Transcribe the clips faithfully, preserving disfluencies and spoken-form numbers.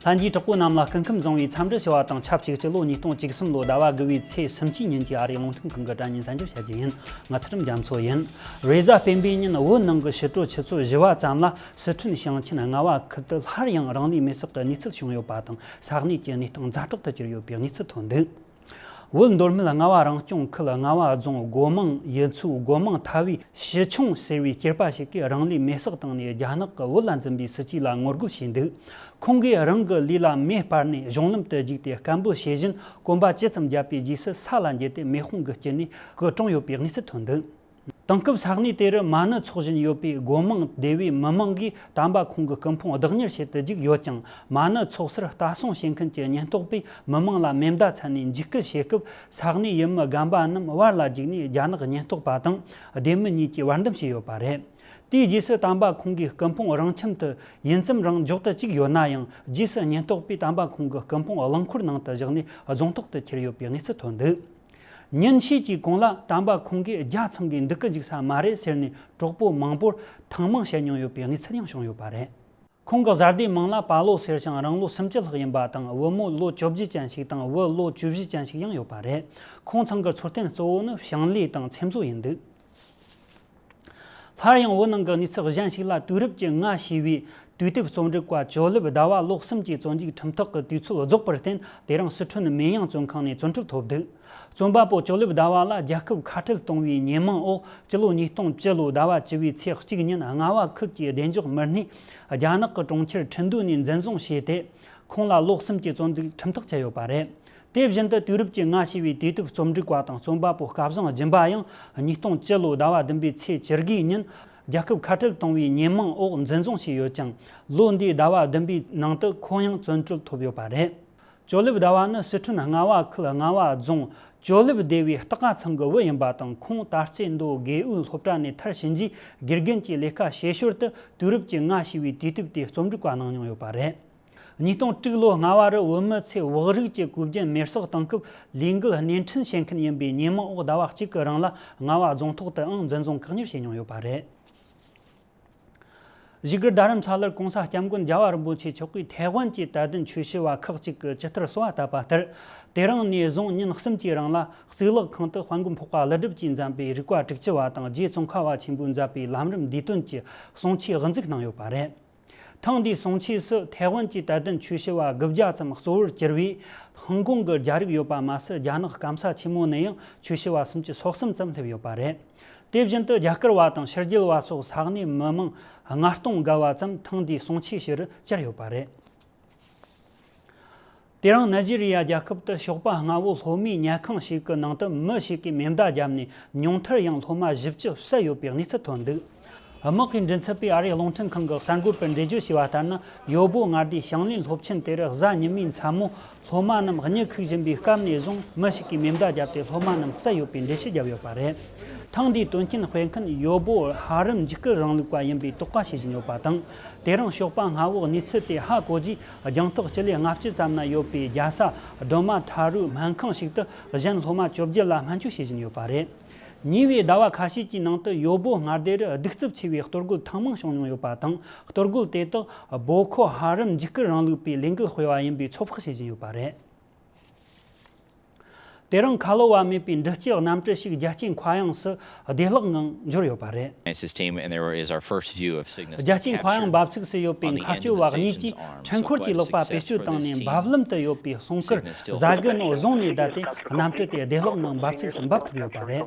ལྷན་རྒྱས་གྲོགས་པོ་རྣམས་ལ་སྐུ་ཁམས་བཟང་བའི་འཚམས་འདྲི་ཞུ་བ་དང་ཆབས་ཅིག་སྤྱི་ལོ་ཉིས་སྟོང་བཅུ་གསུམ་ལོ་ཟླ་བ་དགུ་བའི་ཚེས་སུམ་ཅུའི་ཉིན་གྱི་ཨ་རིའི་རླུང་འཕྲིན་ཁང་གི་དྲ་བརྙན་གསར་འགྱུར་བཤད་རྒྱུ་ཡིན། ངའི་ཚུལ་ཁྲིམས་རྒྱ་མཚོ་ཡིན། རེས་གཟའ་སྤེན་པའི་ཉིན་བོད་ནང་གི་ཕྱི་དྲོ་ཆུ་ཚོད་བཞི་པ་ཙམ་ལ་སི་ཁྲོན་ཞིང་ཆེན་རྔ་བ་ཁུལ་དུ་སླར་ཡང་རང་ལུས་མེར་སྲེག་གི་གནས་ཚུལ་བྱུང་ཡོད་པ་དང་ས་གནས་ཀྱི་གནས་སྟངས་ཛ་དྲག་ཏུ་གྱུར་ཡོད་པའི་གནས་ཚུལ་ཐོན་འདུག་བོད་མདོ་སྨད་རྔ་བ་རང་སྐྱོང་ཁུལ་རྔ་བ་རྫོང་སྒོ་མང་ཡུལ་ཚོའི་སྒོ་མང་མཐའ་བའི་ཞི་ཆུང་ཟེར་བའི་སྐྱེས་པ་ཞིག་གིས་རང་ལུས་མེར་སྲེག་བཏང་ནས་རྒྱ་ནག་གི་བོད་ལ་འཛིན་པའི་སྲིད་ཇུས་ལ་ངོ་རྒོལ་བྱས་འདུག་ཁོང་གིས་རང་གི་ལུས་ལ་མེ་སྤར་ནས་གཞུང་ལམ་དུ་རྒྱུགས་ཏེ་སྐད་འབོད་བྱེད་བཞིན་གོམ་པ་ཇི་ཙམ་བརྒྱབ་པའི་རྗེས་སུ་ས་ལ་འགྱེལ་ཏེ་མེ་དཔུང་གིས་དཀྱིལ་ནས་སྐུ་གྲོངས་ཡོད་པའི་གནས་ཚུལ་ཐོན་འདུག་དེང་སྐབས་ས་གནས་དེ་རུ་མ་ཎི་འཚོགས་བཞིན་ཡོད་པའི་སྒོ་མང་སྡེ་བའི་མི་མང་གིས་དམ་པ་ཁོང་གི་སྐུ་ཕུང་བདག་གཉེར་བྱེད་དུ་བཅུག་ཡོད་ཅིང་། མ་ཎི་འཚོགས་སར་ལྟ་སྲུང་བྱེད་མཁན་གྱི་ཉེན་རྟོག་པས་མི་མང་ལ་མེ་མདའ་འཚོལ་ནས་འཇིགས་སྐུལ་བྱེད་སྐབས། ས་གནས་ཡུལ་མི་རྒན་པ་རྣམས་བར་ལ་འཇུག་ནས་རྒྱ་ནག་ཉེན་རྟོག་པ་དང་སྡེ་མི་གཉིས་ཀྱིས་བར་འདུམ་བྱས་ཡོད་པ་རེད། དེའི་རྗེས་སུ་དམ་པ་ཁོང་གི་སྐུ་ཕུང་རང་ཁྱིམ་དུ་ཡུད་ཙམ་རིང་འཇོག་ཏུ་བཅུག་ཡོད་ན་ཡང་། རྗེས་སུ་ཉེན་རྟོག་པས་དམ་པ་ཁོང་གི་སྐུ་ཕུང་རླངས་འཁོར་ནང་དུ་བཞག་ནས་རྫོང་ཐོག་ཏུ་ཁྱེར་ཡོད་པའི་གནས་ཚུལ་ཐོན་འདུག་ཉིན་ཤས་ཀྱི་གོང་ལ་དམ་པ་ཁོང་གིས་རྒྱ་ཚང་གིས་འདུག་གི་འཇུག་ས་མ་རེད་ཟེར་ནས་གྲོགས་པོ་མང་པོར་ཐེངས་མང་བཤད་མྱོང་ཡོད་པའི་གནས་ཚུལ་ཡང་བྱུང་ཡོད་པ་རེད། ཁོང་གི་བཟའ་ཟླའི་མིང་ལ་པ་ལོ་ཟེར་ཞིང་རང་ལོ་སུམ་ཅུ་ལྷག་ཡིན་པ་དང་། བུ་མོ་ལོ་བཅུ་བཞི་ཅན་ཞིག་དང་བུ་ལོ་བཅུ་བཞི་ཅན་ཞིག་ཡང་ཡོད་པ་རེད། ཁོང་ཚང་གི་འཚོ་རྟེན་གཙོ་བོ་ནི་ཞིང་ལས་དང་ཚེམ་བཟོ་ཡིན་འདུག་སླར་ཡང་བོད་ནང་གི་གནས་ཚུལ་གཞན་ཞིག་ལ། དུས་རབས་ཀྱི་སྔ་ཤོས་པའི་དུས་དེབ་རྩོམ་སྒྲིག་པ་ཇོ་ལེབ་ཟླ་བ་ལོ་གསུམ་གྱི་བཙོན་འཇུག་ཁྲིམས་ཐག་གི་དུས་ཚོད་རྫོགས་པར་བརྟེན། དེ་རིང་སི་ཁྲོན་མེ་ཡང་བཙོན་ཁང་ནས་བཙོན་ཁྲལ་ཐོབ་འདུག་རྩོམ་པ་པོ་ཇོ་ལེབ་ཟླ་བ་ལ་རྒྱལ་ཁབ་ཁ་བྲལ་གཏོང་བའི་ཉེས་མིང་འོག་སྤྱི་ལོ་ཉིས་སྟོང་བཅུ་ལོའི་ཟླ་བ་བཅུ་བའི་ཚེས་གཅིག་ཉིན་རྔ་བ་ཁུལ་གྱི་བདེ་འཇགས་མི་སྣས་རྒྱ་ནག་གི་གྲོང་ཁྱེར་ཁྲིན་ཏུའུ་ནས་འཛིན་བཟུང་བྱས་ཏེ། ཁོང་ལ་ལོ་གསུམ་གྱི་བཙོན་འཇུག་ཁྲིམས་ཐག་བཅད་ཡོད་པ་རེད། དེ་བཞིན་དུ་དུས་རབས་ཀྱི་སྔ་ཤོས་པའི་དུས་དེབ་རྩོམ་སྒྲིག་པ་དང་རྩོམ་པ་པོ་སྐལ་བཟང་སྦྱིན་པ་ཡང་ཉིས་སྟོང་བཅུ་ལོའི་ཟླ་བ་བདུན་པའི་ཚེས་བཅུ་དགུའི་ཉིན་རྒྱལ་ཁབ་ཁ་བྲལ་གཏོང་བའི་ཉེས་མིང་འོག་འཛིན་བཟུང་བྱས་ཡོད་ཅིང་། ལོ་འདིའི་ཟླ་བ་བདུན་པའི་ནང་དུ་ཁོང་ཡང་བཙོན་གྲོལ་ཐོབ་ཡོད་པ་རེད། ཇོ་ལེབ་ཟླ་བ་ནི་སི་ཁྲོན་རྔ་བ་ཁུལ་རྔ་བ་རྫོང་ཇོ་ལེབ་སྡེ་བའི་སྟག་ཁ་ཚང་གི་བུ་ཡིན་པ་དང་། ཁོང་ད་རྩེ་མདོ་དགེ་འོས་སློབ་གྲྭ་ནས་མཐར་ཕྱིན་རྗེས། དགེ་རྒན་གྱི་ལས་ཀ་བྱེད་ཞོར་དུ་དུས་རབས་ཀྱི་སྔ་ཤོས་པའི་དུས་དེབ་དེ་རྩོམ་སྒྲིག་པ་གནང་མྱོང་ཡོད་པ་རེད། ཉིས་སྟོང་དྲུག་ལོ་སྔ་བ་རུ་བོད་མི་ཚོས་བག་རིགས་ཀྱི་གོས་རྒྱན་མེར་སྲེག་བཏང་སྐབས་ལས་འགུལ་སྣེ་ཁྲིད་བྱེད་མཁན་ཡིན་པའི་ཉེས་མིང་འོག་ཟླ་བ་གཅིག་གི་རིང་ལ་རྔ་བ་རྫོང་ཐོག་ཏུའང་འཛིན་བཟུང་བཀག་ཉར་བྱས་མྱོང་ཡོད་པ་རེད། བཞུགས་སྒར་རྡ་རམ་ས་ལར་༸གོང་ས་༸སྐྱབས་མགོན་རྒྱལ་བ་རིན་པོ་ཆེ་མཆོག་གིས་ཐའེ་ཝན་གྱི་དད་ལྡན་ཆོས་ཞུ་བ་ཁག་ཅིག་གིས་ཇི་ལྟར་གསོལ་བ་བཏབ་པ་ལྟར། དེ་རིང་ནས་བཟུང་ཉིན་གསུམ་གྱི་རིང་ལ་གཙུག་ལག་ཁང་དུ་དཔལ་མགོན་འཕགས་པ་ཀླུ་སྒྲུབ་ཀྱིས་མཛད་པའི་རིག་པ་དྲུག་ཅུ་བ་དང་རྗེ་ཙོང་ཁ་པ་ཆེན་པོས་མཛད་པའི་ལམ་རིམ་འདིའི་དོན་གྱི་གསུང་ཆོས་དབུ་འཛུགས་གནང་ཡོད་པ་རེད། ཐེངས་འདིའི་གསུང་ཆོས་སུ་ཐའེ་ཝན་གྱི་དད་ལྡན་ཆོས་ཞུ་བ་དགུ་བརྒྱ་ཙམ་གཙོ་བོར་གྱུར་བའི་ཧང་ཀོང་གི་རྒྱ་རིགས་ཡོད་པ་མ་ཟད། རྒྱ་ནག་སྐམ་ས་ཆེན་མོ་ནས་ཡང་ཆོས་ཞུ་བ་སུམ་ཅུ་སོ་གསུམ་ཙམ་སླེབས་ཡོད་པ་རེད། དེ་བཞིན་དུ་རྒྱ་གར་བ་དང་ཕྱི་རྒྱལ་བ་སོགས་ས་གནས་མི་མང་ལྔ་སྟོང་བརྒལ་བ་ཙམ་ཐེངས་འདིའི་གསུང་ཆོས་ཞུ་རུ་བཅར་ཡོད་པ་རེད། དེ་རིང་ནཱི་ཇི་རི་ཡ་རྒྱལ་ཁབ་ཏུ་ཞོགས་པ་སྔ་བོ་སློབ་མའི་ཉལ་ཁང་ཞིག་གི་ནང་དུ་མི་ཞིག་གིས་མེ་མདའ་བརྒྱབ་ནས་ཉུང་མཐར་ཡང་སློབ་མ་བཞི་བཅུ་བསད་ཡོད་པའི་གནས་ཚུལ་ཐོན་འདུག་དམག་གི་མགྲིན་ཚབ་པས་ཨ་རིའི་རླུང་འཕྲིན་ཁང་གི་གསར་འགོད་པར་འགྲེལ་བརྗོད་བྱས་པ་ལྟར་ན། ཡོ་བོ་མངའ་སྡེའི་ཞང་བློན་སློབ་ཆེན་དེ་རུ་གཟའ་ཉི་མའི་མཚན་མོ་སློབ་མ་རྣམས་གཉིད་ཁུག་བཞིན་པའི་སྐབས་ནས་བཟུང་མི་ཞིག་གིས་མེ་མདའ་བརྒྱབ་སྟེ་སློབ་མ་རྣམས་བསད་ཡོད་པའི་འགྲེལ་བཤད་བརྒྱབ་ཡོད་པ་རེད། ཐེངས་འདིའི་དོན་རྐྱེན་སྤེལ་མཁན་ཡོ་བོ་ཧ་རིམ་འཇིགས་སྐུལ་རིང་ལུགས་པ་ཡིན་པའི་དོགས་པ་བྱེད་བཞིན་ཡོད་པ་དང་། དེ་རིང་ཞོགས་པ་སྔ་བོ་གནས་ཚུལ་དེ་ཧ་གོ་རྗེས་རྒྱང་ཐག་སྤྱི་ལེ་ལྔ་བཅུ་ཙམ་ན་ཡོད་པའི་རྒྱལ་ས་སྒྲོལ་མ་ཐ་རུའི་སྨན་ཁང་ཞིག་ཏུ་གཞན་སློབ་མ་བཅོ་བརྒྱད་ལ་སྨན་བཅོས་བྱེད་བཞིན་ཡོད་པ་རེད། ཉེ་བའི་ཟླ་བ་ཁ་ཤས་ཀྱི་ནང་དུ་ཡོ་བོ་མངའ་སྡེ་རུ་གདུག་རྩུབ་ཆེ་བའི་གཏོར་རྒོལ་ཐེངས་མང་བྱུང་མྱོང་ཡོད་པ་དང་། གཏོར་རྒོལ་དེ་དག་བོ་ཁོ་ཧ་རིམ་འཇིགས་སྐུལ་རིང་ལུགས་པའི་ལས་འགུལ་སྤེལ་བ་ཡིན་པའི་ཚོད་དཔག་བྱེད་བཞིན་ཡོད་པ་རེད། དེ་རིང་ཁ་ལོ་བ་མེད་པའི་འབྲི་སྐྱེལ་གནམ་གྲུ་ཞིག་རྒྱལ་སྤྱིའི་མཁའ་དབྱིངས་སུ་བདེ་བླག་ངང་འབྱོར་ཡོད་པ་རེད། Nice's team, and there is our first view of Cygnus རྒྱལ་སྤྱིའི་མཁའ་དབྱིངས་captured འབབ་ཚིགས་སུ་ཡོད་པའི་on the མཁའ་end of སྐྱོད་the པ་གཉིས་ཀྱིས station's arm, འཕྲུལ་འཁོར་གྱི་ལག་པ་བེད་སྤྱོད་བཏང་ནས་འབབ་ལམ་དུ་ཡོད་པའི་སྲུང་སྐུལ་ཟ་གི་ནོ་བཟུང་ནས་བསྡད་དེ། གནམ་གྲུ་དེ་བདེ་བླག་ངང་འབབ་ཚིགས་སུ་འབབ་ཐུབ་ཡོད་པ་རེད།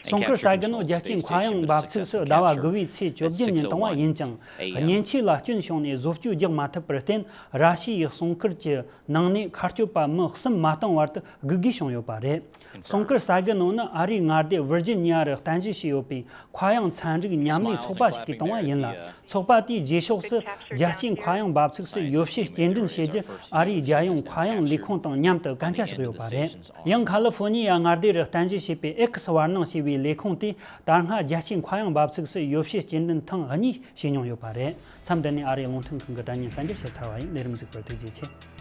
སྲུང་སྐུལ་ཟ་གི་ནོ་རྒྱལ་སྤྱིའི་མཁའ་དབྱིངས་འབབ་ཚིགས་སུ་ཟླ་བ་དགུ་བའི་ཚེས་བཅོ་བརྒྱད་ཉིན་བཏང་བ་ཡིན་ཀྱང་། གཉེན་ཆས་ལ་སྐྱོན་བྱུང་ནས་བཟོ་བཅོས་རྒྱག་མ་ཐུབ་པར་བརྟེན། ར་ཤི་ཡའི་སྲུང་སྐུལ་གྱི་ནང་ནས་མཁའ་སྐྱོད་པ་མི་གསུམ་མ་བཏང་བར་དུ་སྒུག་དགོས་བྱུང་ཡོད་པ་རེད། སྲུང་སྐུལ་ཟ་གི་ནོ་ནི་ཨ་རིའི་མངའ་སྡེ་ཝིར་ཇི་ནི་ཡ་རུ་རྟེན་གཞི་བྱས་ཡོད་པའི་མཁའ་དབྱིངས་ཚན་རིག་མཉམ་ལས་ཚོགས་པ་ཞིག་གིས་བཏང་བ་ཡིན་ལ། ཚོགས་པ་དེའི་རྗེས་ཕྱོགས་སུ་རྒྱལ་སྤྱིའི་མཁའ་དབྱིངས་འབབ་ཚིགས་སུ་ཡོ་བྱད་སྐྱེལ་འདྲེན་བྱེད་རྒྱུ་ཨ་རིའི་རྒྱལ་ཡོངས་མཁའ་དབྱིངས་ལས་ཁུངས་དང་མཉམ་དུ་གན་རྒྱ་བཞག་ཡོད་པ་རེད། ཡང་ཁ་ལི་ཧྥོ་ནི་ཡ་མངའ་སྡེ་རུ་རྟེན་གཞི་བྱས་པའི་ཨེག་སི་བར་སྣང་ཞེས་པའི་ལས་ཁུངས་དེས་ད་སྔ་རྒྱལ་སྤྱིའི་མཁའ་དབྱིངས་འབབ་ཚིགས་སུ་ཡོ་བྱད་སྐྱེལ་འདྲེན་ཐེངས་གཉིས་བྱས་མྱོང་ཡོད་པ་རེད། མཚམས་འདི་ནས་ཨ་རིའི་རླུང་འཕྲིན་ཁང་གི་དྲ་བརྙན་གསར་འགྱུར་ཞིག་ཚར་བ་ཡིན། ལས་རིམ་གཟིགས་པར་ཐུགས་རྗེ་ཆེ།